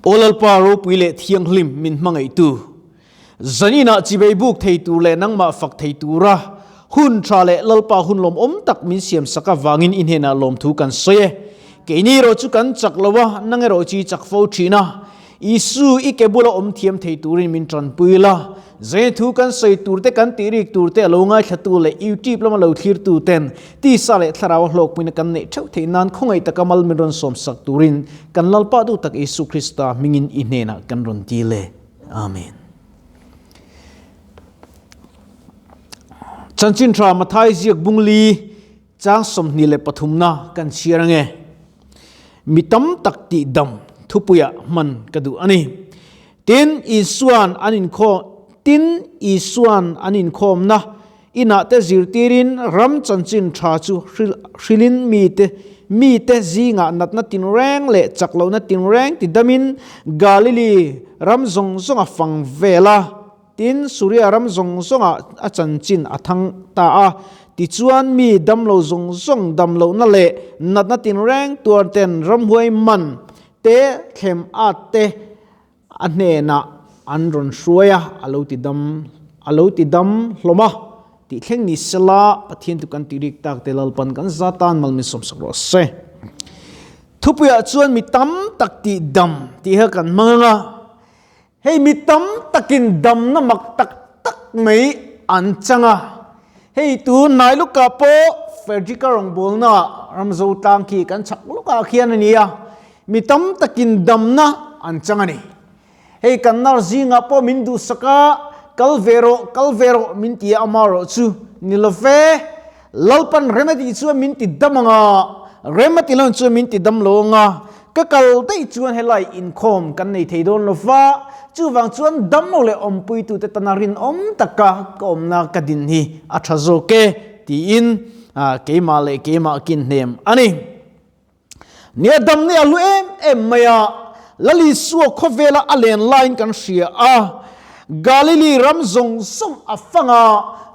Aw Lalpa ropui leh thianghlim min hmangaihtu, zaninah chibei buk thei tur leh nangmah fak thei tura hun tha leh Lalpa hun lawmawm tak min siamsak avangin i hnenah lawmthu kan sawi e. Keini erawh chu kan chak lo a, nang erawh chu i chak fo thin a. Isu, i ke bula awm thiam thei turin min tanpui la. Zai thu kan sawi tur te, kan tih rik tur te a lo ngaithlatu leh YouTube lama lo thlirtu ten tisa leh thlarau a hlawkpuina kan neih theuh theih nan khawngaih taka mal min rawn sawmsak turin kan Lalpa duh tak Isu Krista hmingin i hnenah kan rawn dil e. Amen. Chanchin tha Mathai ziak bungli Chang 23 na kan chhiar ange. Mi tam tak tih dam thupuiah hman ka duh a ni. Tin, Isuan an inkhawm Tin, Isuan an inkhawmna inah te zirtirin ram chanchin tha chu hrilhin mite mite zingah natna tinreng leh chak lohna tinreng ti damin Galili ram zawng zawng a fang vel a. Tin, Suria ram zawng zawngah a chanchin a thang ta a. Tichuan, mi damlo zawng zawng damlohna leh natna tinreng tuar ten ramhuai man te, thlem at te a hnenah an rawn hruai a, a lo ti dam, a lo ti dam hlawm a. Tih thleng ni sela, Pathian tu kan tih rik tak te Lalpan kan za tan mal min sawmsak rawh se. Thupuiah chuan mi tam tak tih dam tih kha kan hmang ang a. Hei mi tam takin damna mak tak tak mai an chang a. Hei tun hnai lukah pawh Frederick-a rawngbawlna Ramzo tlang khi kan chhak lukah khian a ni a, mi tam takin damna an chang a ni. Hei kan nar zingah pawh min duhsak a, kal ve rawh, kal ve rawh min ti a, amaherawh chu ni lo ve. Lalpan rem a tih chuan min ti dam ang a, rem a ti lo chuan min ti dam lo ang a, ka kal daih chuan helai inkhawm kan nei thei dawn lo va, chuvang chuan dam lo leh awmpuitute tana rinawm taka ka awmna ka din hi a tha zawk e tiin keimah leh keimah kin hnem a ni. Nia dam ni a hlu em em mai a, Lalisua khawvela a len laiin kan hria a, Galili ram zawng zawng a fang a,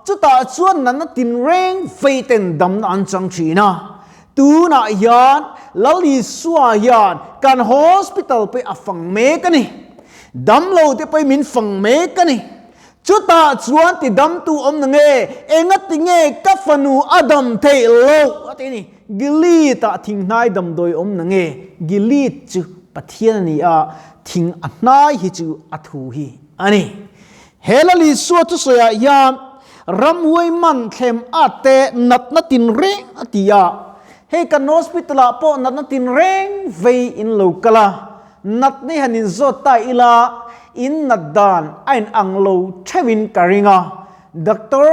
chutah chuan natna tinreng vei ten damna an chang thin a. Tunah hian Lalisua hian kan hospital pawh a fang mek a ni. Damlo te pawh min fang mek a ni. Chutah chuan tidamtu awm na nge, engati nge ka fanu a dam theih loh a ti a ni. Gilead ah thing hnai damdawi awm na nge? Gilead chu Pathian a ni a, thing a hnai hi chu a thu hi a ni. He Lal Isua thusawiah hian ramhuai man thlem at te natna tinreng a ti a. Hei kan hospital ah pawh natna tinreng vei in lo kal a, natna hi han inzawt ta ila in nat dan a in ang lo theuhin ka ring a. Doctor,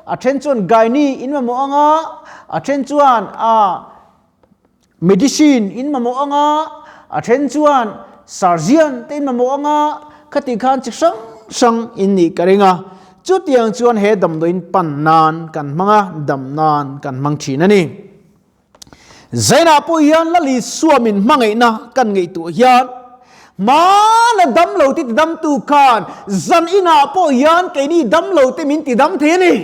a then chuan gynae in mamawh anga, a then chuan a medicine in mamawh anga, a then chuan surgeon te in mamawh anga, khati khan chi hrang hrang in nih ka ring a. Chutiang chuan he damdawiin pan nan kan hmang a, dam nan kan hmang thin a ni. Zainah pawh hian Lal Isua min hmangaihna kan ngaihtuah hian hmana damlo te tidamtu khan zan inah pawh hian keini damlo te min tidam thei a ni.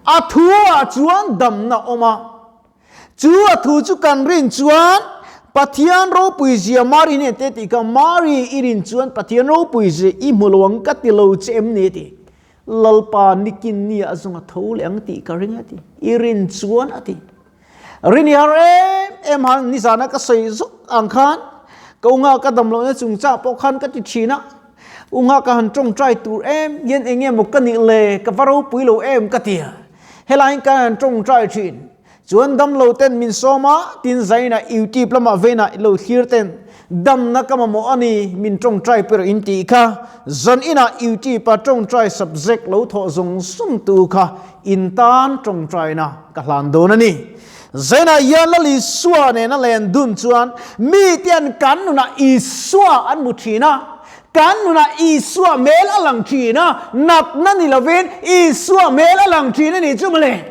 A thu ah chuan damna awm a, chu a thu chu kan rin chuan Pathian ropui zia Mari nen te tih kha Mari i rin chuan Pathian ropui zia i hmu lo ang ka ti lo che em ni a ti. Lalpa nikin ni ah zawng a tho leh ang tih ka ring a ti. I rin chuan a ti. Rin i har em em han nizana ka sawi zawk ang khan ka unga ka dam lohna chungchang pawh khan ka ti thin a. Unga ka han tawngtai tur em hian eng nge maw ka nih le ka va ropui lo em ka ti a. Helaiin ka han tawngtai thin. Chuan damlo ten min sawm a, tin zaina YouTube lamah veina lo thlir ten damna ka mamawh a ni, min tawngtai ber in tih kha, zan inah YouTube a tawngtai subject lo thawh zawng zawng tu kha in tan tawngtaina ka hlan dawn a ni. Zainah hian Lal Isua nena len dun chuan mi te an kan nunah Isua an hmu thin a, kan nunah Isua hmel a lang thin a, natna ni lovin Isua hmel a lang thin a ni chu mawle.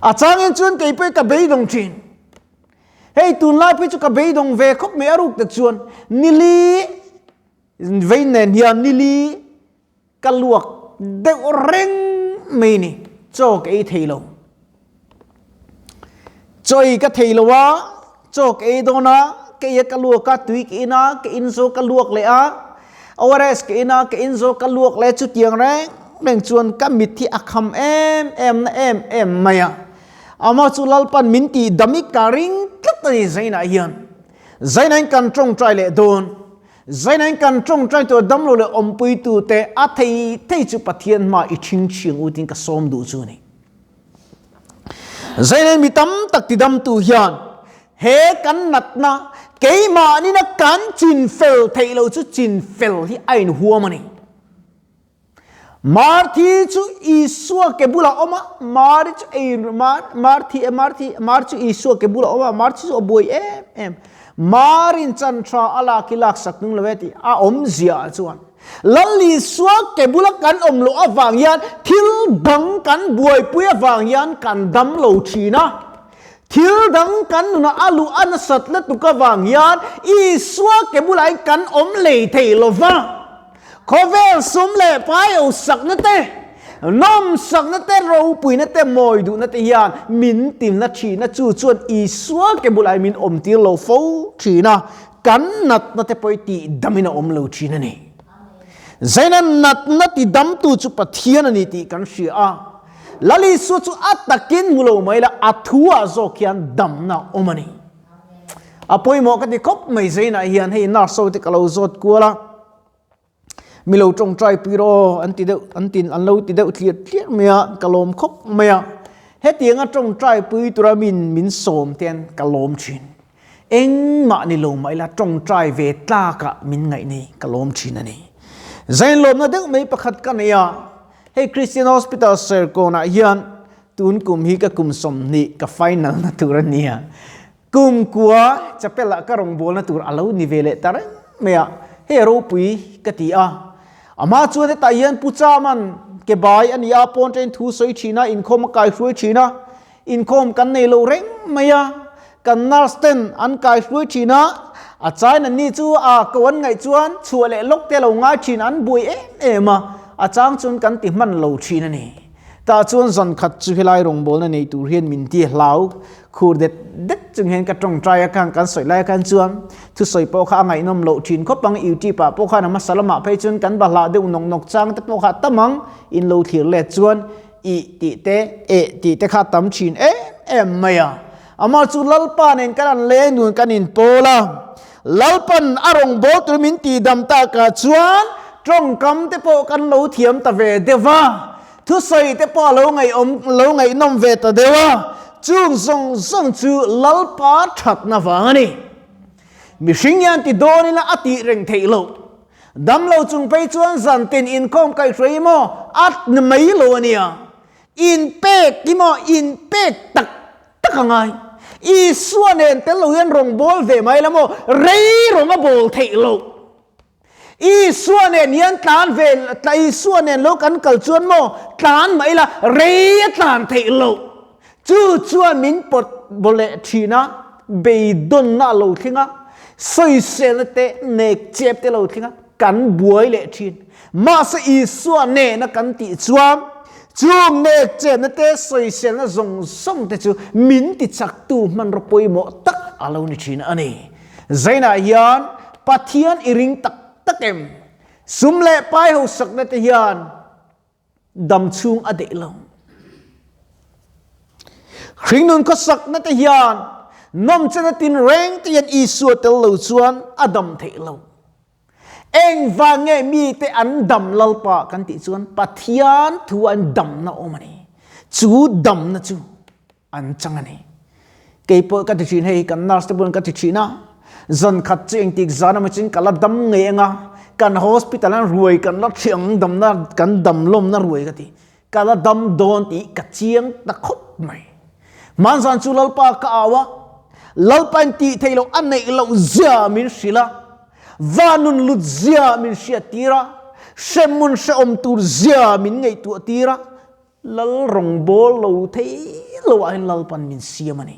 A changin chuan kei pawh ka beidawng thin. Hei tunlai phei chu ka beidawng ve khawp mai a ruk tak chuan nili vei nen hian nili ka luak deuh reng mai ni chaw ka ei thei lo. Chaw ei ka thei lo a, chaw ka ei dawn a. ka ei a ka luak a, tui ka in a, ka in zo ka luak leh a, ORS ka in a, ka in zo ka luak leh chutiang reng reng chuan ka mit hi a kham em em na em em mai a. Amah chu Lalpan min tih dam i ka ring tlat a ni Zainah hian. Zainain kan tawngtai leh dawn. Zainain kan tawngtai tur damlo leh awmpuitu te a thei thei chu Pathian hma i thing thiang u tiin ka sawm duh chu a ni. Zainain mi tam tak tidamtu hian he kan natna keimahnin a kan chinfel theih loh chu chinfel hi a inhuam a ni. Marthi chu Isua ke bulah awm a, Mari chu ei Mar Marthi e Marthi Mar chu Isua ke bulah awm a, Marthi chu a buai em em. Marin chan tha a lak hi lak sak nung lo e tih a awmzia ah chuan Lal Isua ke bula kan awm loh avang hian thil dang kan buaipui avang hian kan dam lo thin a. Thil dang kan nunah a luh a nasat lutuk avang hian Isua ke bulah hian kan awm lei thei lo va. Khawvel sum leh pai o sakna te, nawm sakna te, ropuina te, mawi duhna te hian min tilna thin a, chu chuan Isua ke bulah min awm tir lo fo thin a, kan natna te pawh hi tih damin a awm lo thin a ni. Zaina natna ti damtu chu Pathian a ni tih kan hria a, Lal Isua chu a takin hmu lo mai la, a thu ah zawk hian damna a awm a ni. A pawimawh ka ti khawp mai Zainah hian hei nurse ho te ka lo zawt kual a, mi lo tawngtai pui rawh an ti deuh an tin an lo ti deuh tliar tliar mai a, ka lawm khawp mai a. Hetianga tawngtai pui tura min min sawm te hian ka lawm thin. Engmah ni lo mah ila tawngtai ve tlakah min ngaih nei ka lawm thin a ni. Zain lawmna deuh mai pakhat ka nei a, hei Christian Hospital Serkawnah hian Tun kum hi ka kum 20 ka final na tur a nia. Kum kua chapel ah ka rawngbawlna tur a lo ni ve leh ta reng mai a, hei a ropui ka ti a. Amah chuan hetah hian Pu Chaman ke bai a ni a, pawn ṭain thu sawi ṭhin a, inkhawm a kaihruai ṭhin a, inkhawm kan nei lo reng mai a, kan nurse ten an kaihruai ṭhin a, a chain an ni chu a ko an ngaih chuan chhuah leh lawk te a lo ngai ṭhin, an buai em em a, a chang chuan kan ti hman lo ṭhin a ni. Tah chuan zan khat chu helai rawngbawlna nei tur hian min ti hlau khur det det chung hian ka tawngtai a khan kan sawi lai khan chuan thusawi pawh kha a ngaihnawm loh thin khawp ang YouTube ah pawh khan a hmasa lamah phei chuan kan bahlah deuh nawk nawk chang te pawh kha a tam ang in lo thlir let chuan ih tih te eh tih te kha a tam thin em em mai a amah chu Lalpa nen kan an leng dun kan inpawl a Lalpan a rawngbâwl tur min tihdam takah chuan tawngkam te pawh kan lo thiam ta ve deuh a, thusawi te pawh a lo ngaihawm lo ngaihnawm ve ta deuh a, chung zawng zawng chu Lalpa thatna vang a ni. Mihring hian ti dawn ila a tih reng theih loh. Damlo chung phei chuan zan tin inkhawm kaihhruai emaw a ni mai lo a nia. Inpek emaw inpek tak tak a ngai. Isua nen tel lo hian rawn bawl ve mai la maw? Rei rawng a bawl theih loh. Isua nen hian tlan ve Isua nen lo kan kal chuan maw tlan mai la rei a tlan theih loh. Chu chuan min pawt baw leh thin a, beidawnna a lo thleng a, sawiselna te nek chep te lo thleng a, kan buai leh thin. Mahse Isua nena kan tih chuan chung nek chenna te sawiselna zawng zawng te chu min ti chaktu hmanraw pawimawh tak a lo ni thin a ni. Zainah hian Pathian i ring tak tak em? Sum leh pai hosakna te hian dam chhung a deih lo. Hringnun khawsakna te hian nawmchena tinreng te hian Isua tel lo chuan a dam theih lo. Engvang nge mite an dam Lalpa kan tih chuan Pathian thu an damna awm a ni. Chu damna chu an chang a ni. Kei pawh ka ti thin hei kan nurse te pawhin ka ti thin a, zan khat chu engtik zan emaw chuan ka la dam ngei anga kan hospital an ruai kan la thiang damna kan dam lawmna ruai ka ti. Ka la dam dawn tih ka chiang ta khawp mai. Hmanzan chu Lalpa ka au a, Lalpa in tih theih loh a neih loh zia min hrilh a, va nun lut zia min hriat tir a, hremhmun hrehawm tur zia min ngaihtuah tir a, Lal rawngbâwl lo thei lo ah hian Lalpan min siam a ni.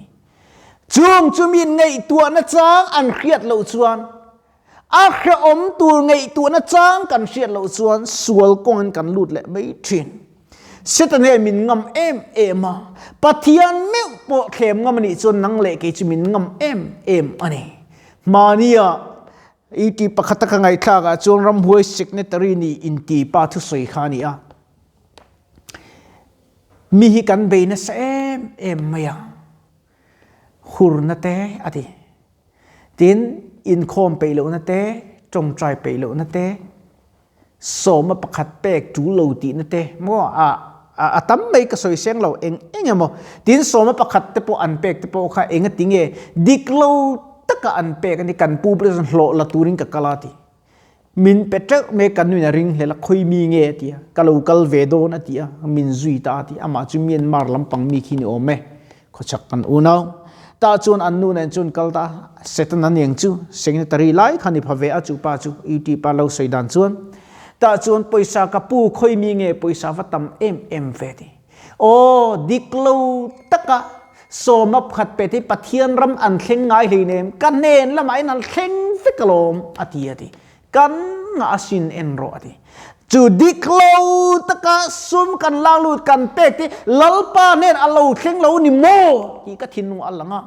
Chung chu min ngaihtuahna chang an hriat loh chuan A hrehawm tur ngaihtuahna chang kan hriat loh chuan sual kawngin kan lut leh mai thin. Satan hian min ngam em em a, Pathian meuh pawh thlem ngam a nih chuan nang leh kei chu min ngam em em a ni. Hmania ET pakhata ka ngaihthlak ah chuan ramhuai signatory ni inti pa thusawi kha a ni a. Mi hi kan bei nasa em em mai a, hurna te a ti. Tin, inkhawm peih lohna te, tawngtai peih lohna te, sawma pakhat pek tul lo tihna te maw a a tam mai ka sawi seng lo eng eng emaw. Tin, sawma pakhat te pawh an pek te pawh kha enga tinge dik lo taka an pek a ni, kan pu president hlawh la turin ka kal a ti. Min pe teuh mai ka nuin a ring hlel a, khawi mi nge a ti a, ka lo kal ve dawn a ti a, min zui ta a ti, amah chu Myanmar lampang mi khi ni awm e, khawchhak kan unau. Tah chuan an nu nen chuan kal ta a, Satan a niang chu, secretary lai kha ni pha ve a chu pa chu, YouTube a lo sawi dan chuan. Tah chuan pawisa ka pu khawi mi nge pawisa va tam em em ve ti. Aw, dik lo taka sawma pakhat pet hi Pathian ram an thleng ngai hleinem, ka hnen lamah in an thleng vek alawm, a ti a ti. Kan ngah asin en rawh a ti. Chu dik lo taka sum kan lak lut kan pek te Lalpa hnen a lo thleng lo ni maw tih ka thinlung a lang a.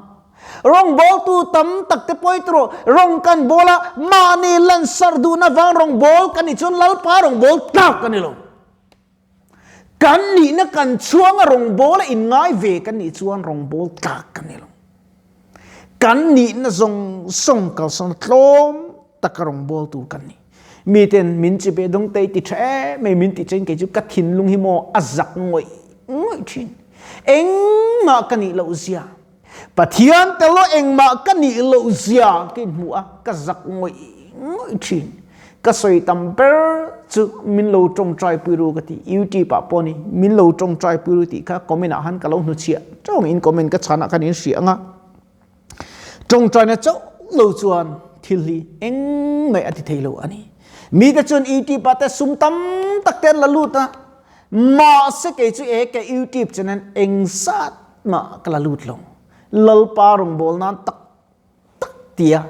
Rawngbawltu tam tak te pawi tawh rawng kan bawl a, mahni lansarh duhna vang rawngbâwl kan nih chuan Lalpa rawngbâwl tlak a ni lo. Kan nihna kan chhuanga rawngbâwl a inngai ve kan nih chuan rawngbâwl tlak kan ni lo. Kan nihna zawng zawng kalsan tlawm taka rawngbâwl tur kan ni. Miten min chi ve dawng te i ti ṭha em em min ti chen kei chu ka thinlung hi maw a zak ngawih ngawih ṭhin. Engmah ka nih loh zia, Pathian tello engmah ka nih loh zia ka inhmu a, ka zak ngawih ngawih thin. Ka sawi tam ber chu min lo tawngtai pui ru ka ti, YouTube ah pawh ni min lo tawngtai pui ru tih kha comment ah han ka lo hnuchhiah tawng in comment ka chhan ah khan in hria anga tawngtaina chauh lo chuan thil hi engmah a ti thei lo a ni. Mite chuan YouTube ah te sum tam tak te an la lut a, mahse kei chu e ka YouTube channel engzat mah ka la lut lo. Lalpa rawngbâwl nân tak tak tia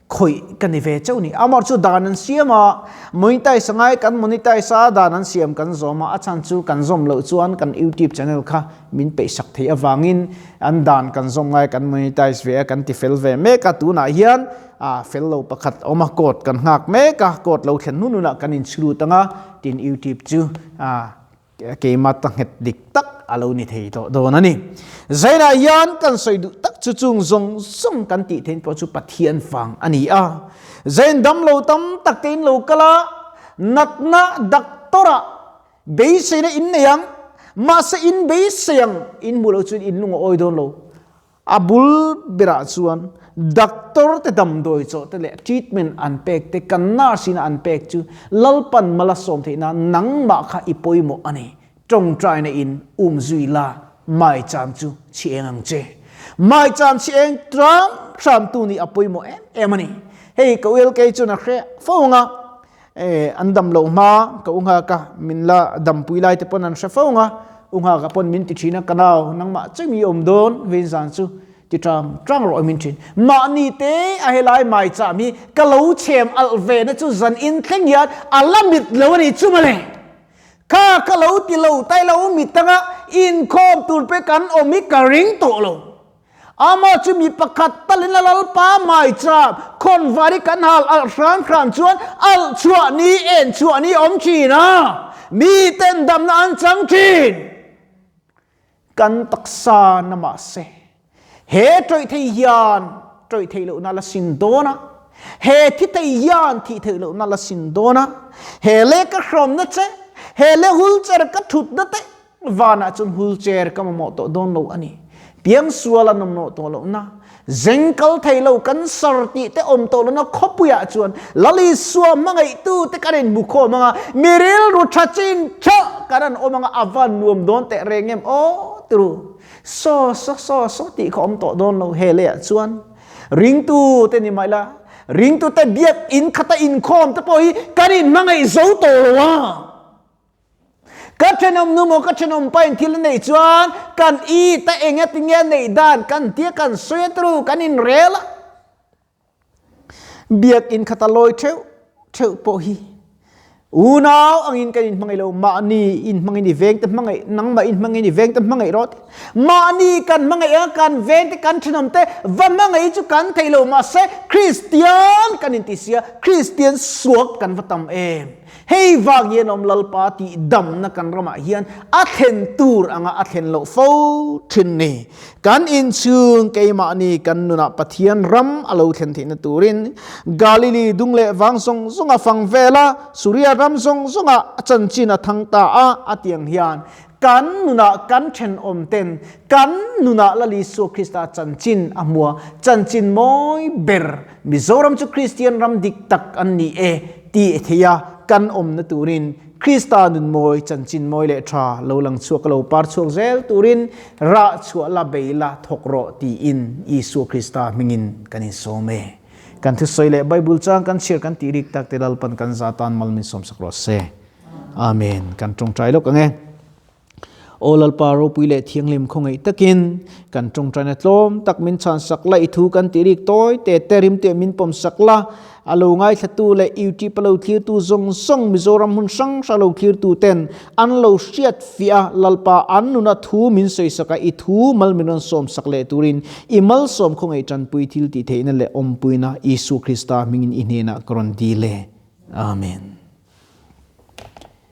khawih ka ni ve chauh ni. Amah chu dan an siam a, monetize angai kan monetize a, dan an siam kan zawm a, a chhan chu kan zawm loh chuan kan YouTube channel kha min peihsak theih avangin an dan kan zawm ngai kan monetize ve a, kan ti fel ve mek a, tunah hian a fel lo pakhat a awm a, code kan nghak mek a, code lo thlen hnun hunah kan inchhlut ang a, tin YouTube chu a Keimah ta nghet dik tak a lo ni thei tawh dawn a ni. Zainah hian kan sawi duh tak chu chung zawng zawng kan tih theih pawh chu Pathian vang a ni a. Zain dam lo tam tak te in lo kal a, natna daktor-ah beiseina in nei ang, mahse in beisei ang in hmuh loh chuan in lung a awi dawn lo. A bul berah chuan doctor te damdawi chawh te leh treatment an pek te kan nurse in a an pek chu Lalpan mal a sawm theih nan nangmah kha i pawimawh a ni. Tawngtaina in um zui la maicham chu chhi eng ang che. Maicham chhi eng tram hram tu nih a pawimawh em em a ni. Hei ka ULK chuan a hre fo ang a, an dam loh hma ka u nghak a, min la dampui lai te pawn an hre fo ang a, u nghak ah pawn min ti thin a, ka nau nangmah che mi awm dawn vein zan chu ti tang tang rawh min thin. Mahni te a helai mai cham hi ka lo chhem alh ve na chu zan in thleng hian a la mit lo a ni chu mawle. Kha ka lo ti lo tai lo mit anga inkhawm tur pe kan awm hi ka ring tawh lo. Amah chu mi pakhat talin a Lalpa maicham khawnvar hi kan hal alh hram hram chuan alh chhuah ni en chhuah ni awm thin a, mi ten damna an chang thin. Kan taksa na mahse he tawih thei hian tawih theih lohna la sin dawn a, he thi thei hian thih theih lohna la sin dawn a, he lehka hrawmna che, he leh hulcher ka thutna te, Vanah chuan wheelchair ka mamawh tawh dawn lo a ni. Piangsual an awm tawh lohna, zeng kal thei lo kan sar tih te awm tawh lohna khawpuiah chuan Lal Isua hmangaihtu te kan inhmu khawm ang a, mi rilru tha chin tha kan han awm ang a, a van nuam dawn teh reng em aw tiru. Saw saw saw saw tih kha awm tawh dawn lo he leiah chuan ringtu te ni mah ila, ringtu te biak in khata inkhawm te pawh hi kan inhmangaih zo tawh lo a. Ka thenawm nu maw ka thenawm pa in thil a neih chuan kan i ta eng a tinge a neih dan kan tia kan sawi a turu kan in rel a. Biakinn khat a lawi theuh theuh pawh hi. Unau angin kan inhmangaih lo, mahni inhmangin i vengte hmangaih, nangmah inhmangin i vengte hmangaih rawh. Mahni kan hmangaih a, kan vengte kan thenawmte va hmangaih chu kan thei lo, mahse Kristian kan inti sia, Kristian suak kan va tam em. Hei vang hian awm Lalpa tih damna kan ramah hian a thlen tur anga a thlen loh fo thin ni. Kan inchhung keimahni kan nunah Pathian ram a lo thlen theihna turin Galili dung leh vang zawng zawnga fang vela Suria ram zawng zawnga a chanchin a thang ta a, a tiang hian kan nunah kan thenawm ten kan nunah Lal Isua Krista chanchin a hmua chanchin mawi ber Mizoram chu Kristian ram dik tak an ni e tih theia kan awmna turin Krista nun mawi chanchin mawi leh tha lo lang chhuak a lo par chhuak zel turin rah chhuah la bei la thawk rawh tiin Isua Krista hmingin kan insawm e. Kan thusawi leh Bible chang kan chhiar kan tih rik tak te Lalpan kan za tan mal min sawmsak rawh se. Amen. Kan tawngtai lawk ang e. Aw Lalpa ropui leh thianghlim khawngaih takin kan tawngtaina tlawm tak min chhan sak la, i thu kan tih rik tawi te te rim te min pawm sak la, a lo ngaithlatu leh YouTube a lo thlirtu zawng zawng Mizoram hmun hrang hrang lo thlirtu ten an lo hriat fiah a, Lalpa an nuna thu min sawi sak a, i thu mal min rawn sawm sak leh turin i malsawm khawngaih tanpui thil tih theihna leh awmpuina Isua Krista hmingin i hnenah ka rawn dil e. Amen.